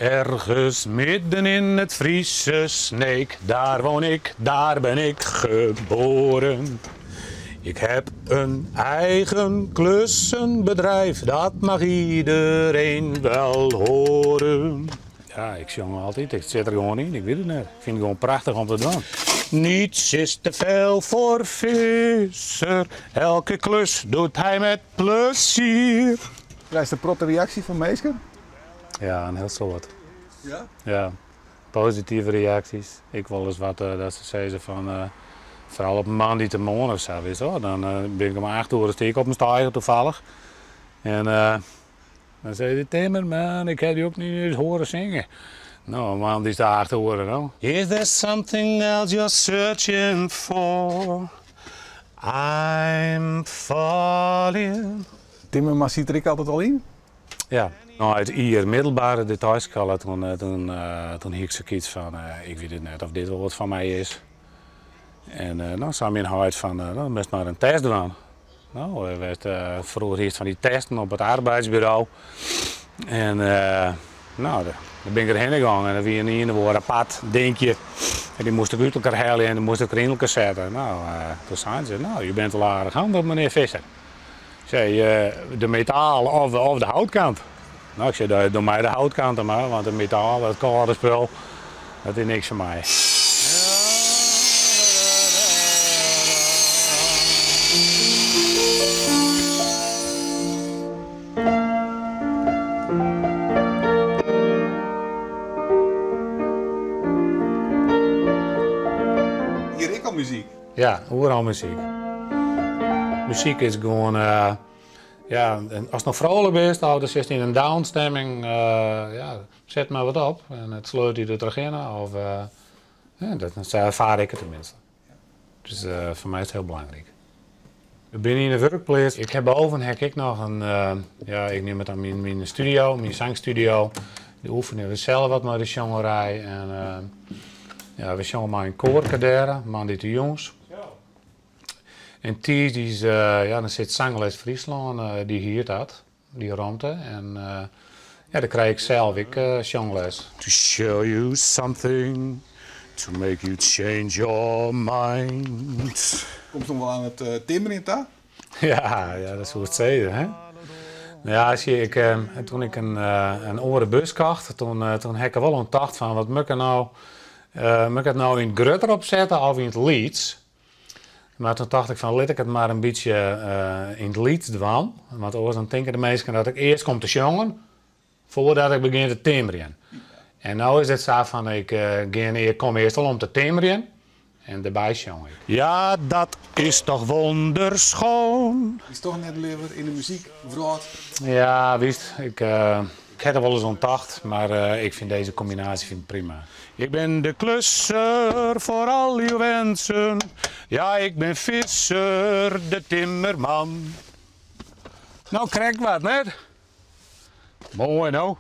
Ergens midden in het Friese Sneek, daar woon ik, daar ben ik geboren. Ik heb een eigen klussenbedrijf, dat mag iedereen wel horen. Ja, ik sjong altyd, ik sit der gewoan yn, ik wit it net. Ik fyn it gewoan prachtich om te dwaan. Niets is te veel voor Visser, elke klus doet hij met plezier. Krijst in protte reaksje fan minsken? Ja, in hiel soad. Ja? Ja, positive reaksjes. Ek wolris wat dat se sizze fan, foaral op moandeitemoarn of sa, witst wol, dan bin ik om acht oere stean ik op in steiger toevallig. En dan sei de timmerman, ik ha dy ook niet eens horen zingen. No, moandei is it acht oere no. Is there something else you're searching for? I'm falling. Timmerman siet der ek altyd al yn? Ja, nei it jier middelbere detailskoalle toen, toen, toen hie ik sokyts fan, ik wit it net of dit wol wat foar my is. En no sei myn heit fan, no moatst mar in test dwaan. No, wêr't froeger hiest fan dy testen op it arbeidsburo. En no, dêr bin ik derhinne gong en der wie in ien of oar apart dinkje. En dy moast ik út elkoar helje en dy moast ik wer yn elkoar sette. No, toen seinen se, no, je bent wel aardig handig, meneer Visser. Ik sei, de metaal of de houtkant. No, ik sei, doe my de houtkant mar, want de metaal, dat kâlde spul, dat is niks foar my. Hjir ek al muzyk? Ja, oeral muzyk. Muzyk is gewoan, ja, ast no frolik bist of do sitst yn in downstemming, ja, set mar wat op en it sleurt dy der trochhinne of ja, dat sa erfaar ik it teminsten. Dus foar my is it hiel belangryk. We binne yn de wurkpleats. Ik ha boven ha ik ek noch in, ja, ik neam it dan myn studio, myn sangstudio. Dêr oefenje we sels wat mei de sjongerij en ja, we sjonge mei in koarke dêr, moandeitejûns. En tiisdeis, ja, dan sit Zangles Fryslân, dy hiert dat, dy romte. En ja, dêr krij ik sels ek sjongles. To show you something to make you change your mind. Komst noch wol oan it timmerjen ta? Ja, ja, dat soest sizze, hè. No ja, sjoch, ik, toen ik in oare bus kocht, toen, toen ha ik der wol oan tocht fan, wat moat ik no, moat ik it no yn it grutter opsette of yn it lyts? Mar toen tocht ik fan lit ik it mar in bytsje yn it lyts dwaan, want oars dan tinke de minsken dat ik earst kom te sjongen foardat ik begjin te timmerjen. En no is it sa fan ik gean, ik kom earst al om te timmerjen en dêrby sjong ik. Ja, dat is toch wonderschoon. Is toch net leaver yn de muzykwrâld? Ja, witst, ik Ik ha der wolris oan tocht, mar ik fyn dizze kombinaasje fyn ik prima. Ik bin de klusser voor al uw wensen, ja ik bin Visser de timmerman. No krekt wat, net? Moai no.